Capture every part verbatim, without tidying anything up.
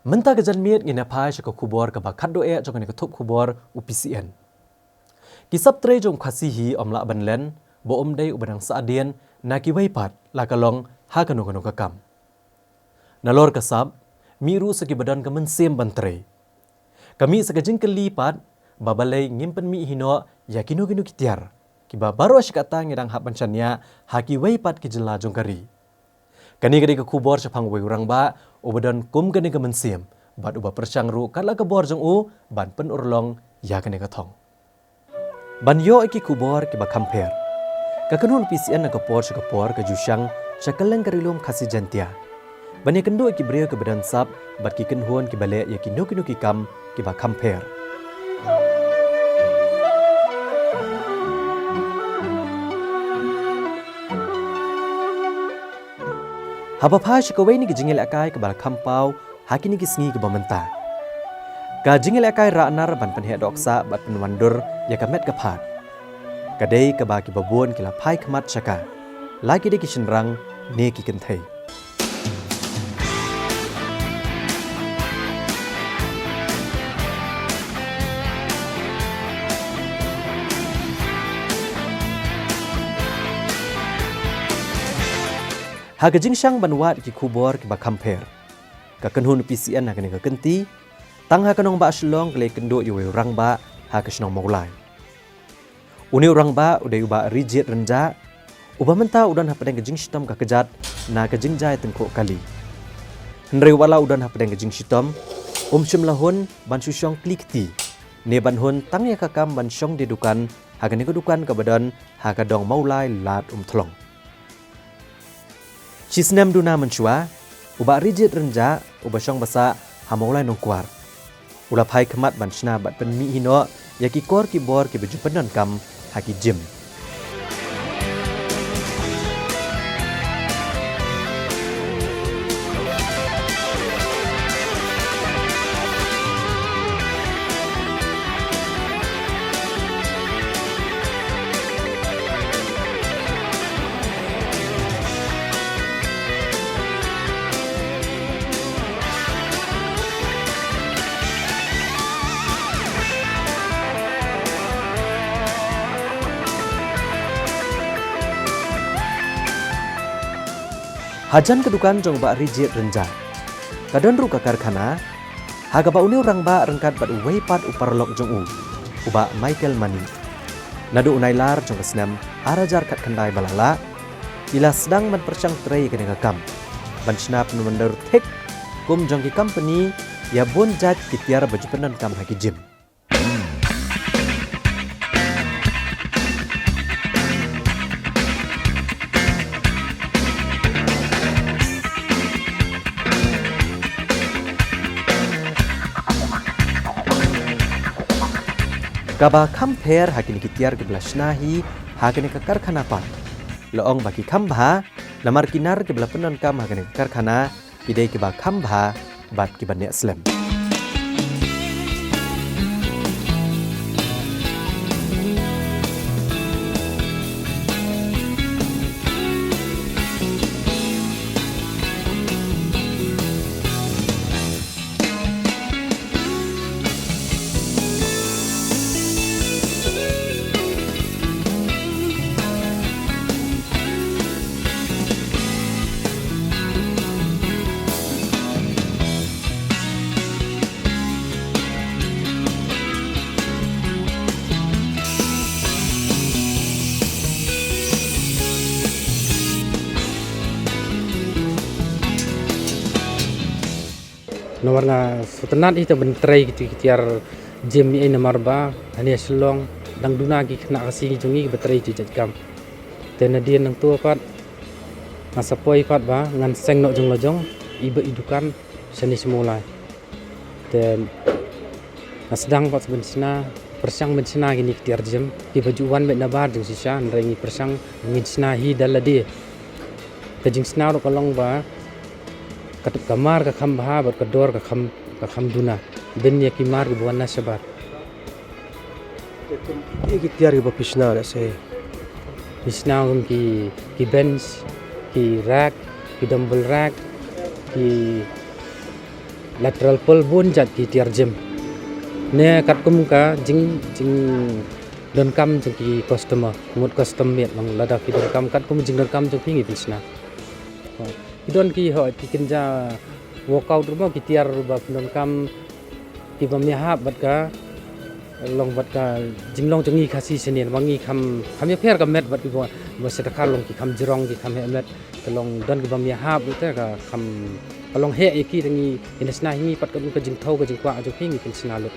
Mynta ka janmiet ngin ïa phai sha ka khubor kaba khatduh eh jong kane ka thup khubor u P C N. Ki sap trei jong u Khasi hi ym lah ban len ba ym dei uba dang sah dien na kiwei pat la ka long ha kano kano ka kam. Nalor ka sap, mih ruh sa kiba don ka mynsiem ban trei. Ka mih sa ka jingkylli pat ba balei ngim pynmih hi noh ïa kino kino ki tiar kiba baroh shi katta ngi dang hap ban shaniah ha kiwei pat ki jylla jong ka ri. Kane ka dei ka khubor shaphang uwei u rangbah uba don kum kane ka mynsiem bad uba pyrshang ruh katba la ka bor jong u ban pynurlong ïa kane ka thong. Ban ïoh ïa ki khubor kiba kham pher, ka kynhun P C N na ka por sha ka por ka ju shang sha kylleng ka Ri Lum Khasi Jaiñtia ban ïakynduh ïa ki briew kiba don sap bad ki kynhun kiba leh ïa kino kino ki kam kiba kham pher. Haba phai sha kawei na ki jingïalehkai kaba la kham paw ha kine ki sngi kiba mynta, ka jingïalehkai rah nar ban pynheh dohksah bad pynwandur ïa ka met ka phad, ka dei kaba kiba bun ki la phai khmat sha ka, la ki dei ki shynrang ne ki kynthei. Ha ka jingshang ban wad ki khubor kiba kham pher, ka kynhun P C N ha kane ka kynti, tang ha ka nongbah Shillong ka la ïakynduh ïa uwei u rangbah ha ka shnong Mawlai. Une u rangbah u dei u Bah Rijied Rynjah, uba mynta u don hapdeng ka jingshitom ka kjat na ka jingjia tyngkhuh kali. Hynrei wat la u don hapdeng ka jingshitom, um shym la hun ban shu shong kli kti ne ban hun tang ïa ka kam ban shong die dukan ha kane ka dukan kaba don ha ka dong Mawlai Lad Umthlong. Shi snem duna mynshuwa, u Bah Rijied Rynjah, uba shong basa ha Mawlai Nongkwar, u la phai khmat ban shna bad pynmih hi noh ïa ki kor ki bor kiba ju pyndonkam ha ki gym. Hajan ka dukan jong u Bah Rijied Rynjah, ka don ruh ka karkhana ha kaba une u rangbah ryngkat bad uwei pat u paralok jong u, u Bah Michael Mani. Naduh u Nailar jong ka snem ar hajar khatkhyndai ba la lah, ki la sdang ban pyrshang trei ïa kane ka kam ban shna pynwandur thik kum jong ki company ïa bun jait ki tiar ba ju pyndonkam ha ki gym. Kaba kham pher ha kine ki tiar kiba la shna hi ha kane ka karkhana pat, la ong ba ki kham bha, namar ki nar kiba la pyndonkam ha kane ka karkhana ki dei kiba kham bha bad kiba neh slem. Namar nga sngewtynnat hi te ban trei kiti ki tiar gym, ïa namar ba hangne ha Shillong dang duna ki khynnah Khasi jong ngi kiba trei kiti jait kam. Te nadien nangta pat nga sa poi pat ba ngan seng noh jong la jong i ba i dukan shane sha Mawlai. Te nga sdang pat ban shna, pyrshang ban shna kine ki tiar gym kiba ju wan beit nabar jingshisha, hynrei ngi pyrshang ngin shna hi da lade. Ka jingshna ruh ka long ba ka, ka mar ka kham bha bad ka dor ka kham, ka kham duna ban ïa ki mar kiba wan na shabar. Te kum ki tiar kiba phi shna, let's say, phi shna kum ki, ki bench, ki rack, ki dumbbell rack, ki lateral pull bun jait ki tiar gym. Ne katkum ka jing, jingdonkam jong ki customer, mut custom made long lada ki donkam katkum jingdonkam jong ki ngi pynshna. Ki don ki hooid ki kynja workout ruh mo ki tiar ba pyndonkam ki bym ïahap bad ka long bad ka jinglong jong ngi Khasi shisien ba ngi kham, kham ïapher ka met bad ki ba, ba sha ka long ki kham jrong ki kham heh met. Ka long don ki bym ïahap ruh te ka kham, ka long heh ïa ki te ngi kin shna hi ngi pat ka, ka jingthaw ka jingkwah jong ki ngi kin shna lut.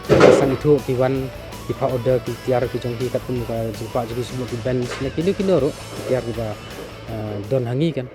San ithuh ki wan ki phah order ki tiar ki jong ki katkum ka jingpah jong ki sumut ki bench ne kino kino ruh ki tiar kiba, eh, don ha ngi kan.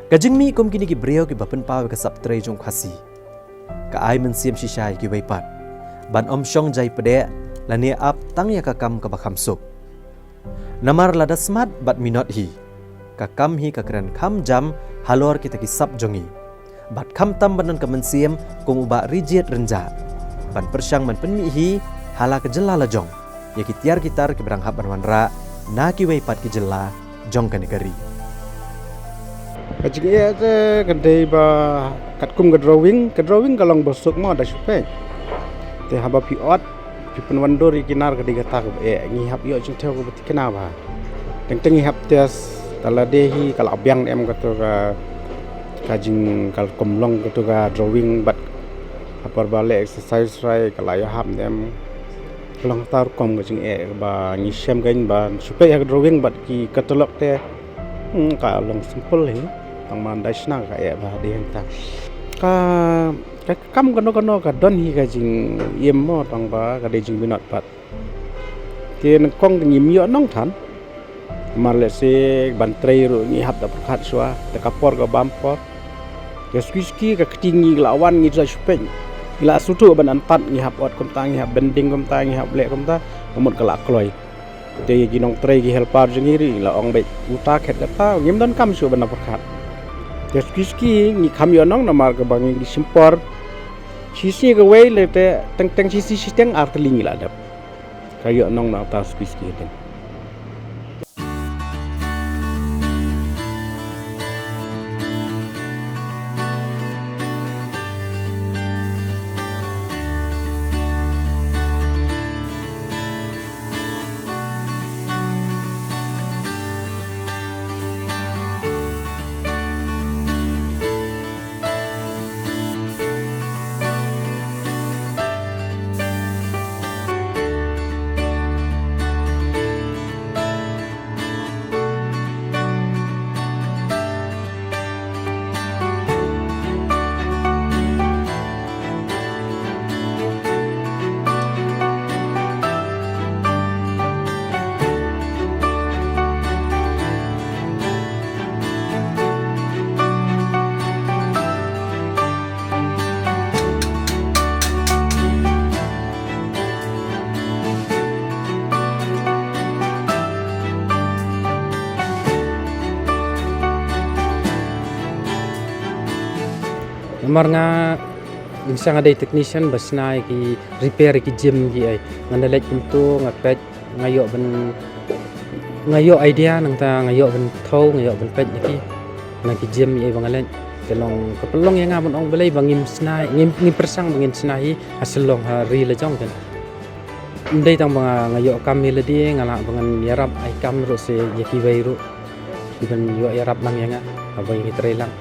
Ka jingmih kum kine ki briew kiba pynpaw ïa ka sap trei jong Khasi ka ai mynsiem shisha ïa kiwei pat ban ym shong jai pdeng lane ap tang ïa ka kam kaba kham suk. Namar lada smat bad minot hi, ka kam hi ka kren kham jam halor kita ki sap jong ngi. Bad khamtam ban don ka mynsiem kum u Bah Rijied Rynjah ban pyrshang ban pynmih hi ha la ka jylla la jong ïa ki tiar ki tar kiba dang hap ban wanrah na kiwei pat ki jylla jong kane ka ri. Ka jingeh te ka dei ba katkum ka drawing, ka drawing ka long ba suk mo da shu peit. Te haba phi ot, phi pynwandur ïa ki nar ka dei kata kaba eh, ngi hap ïoh jingthaw kaba thikna bha. Teng teng ngi hap test, ta lade hi ka la biang em kato ka, ka jing ka la kum long kato ka drawing bad ha por ba leh exercise rai ka la ïoh hap em. Ka long ta rukom ka jingeh ba ngi shem kein ba shu peit ha ka drawing bad ki catalogue te. Hmm, ka long simple hi. Tang man dei shna ka eh ba dei hangta. Ka, ka kam kano kano ka don hi ka jingim mo tang ba ka dei jingminot pat. Te nyngkong te ngim ïoh nongthan. Namar lehse ban trei ruh ngi hap da pyrkhat shuwa, te ka por ka bam por. Te suki suki ka kti ngi la wan ngi ju shu peit. Ngi la shu tuh ban antat ngi hap ot kumta, ngi hap bending kumta, ngi hap leh kumta, ka mut ka la kloi. Te ki nongtrei ki helper jong ngi ruh la ong beit uta khet kata, ngim don kam shuh ban da pyrkhat. Te suki suki ngi kham ïoh nong namar kaba ngi shim por. Shisngi kawei leh te teng teng shisngi shiteng ar tylli ngi la dep. Ka ïoh nong na uta suki suki te. Namar nga ngi sa nga dei technician ba shna ïa ki repair ïa ki gym ki ai. Nga na leit kumto nga peit nga ïoh ban, nga ïoh idea nangta nga ïoh ban thaw, nga ïoh ban peit ïa ki na ki gym ïa ba nga leit. Te long ka pynlong ïa nga ban ong balei ba ngim shna, ngim, ngim pyrshang ba ngin shna hi ha Shillong ha ri la jong kan. Ym dei tang ba nga, nga ïoh kam ïa lade, nga lah ba ngan ïarap ai kam ruh sha ïa kiwei ruh kiban ïoh ïarap lang ïa nga haba ngi trei lang.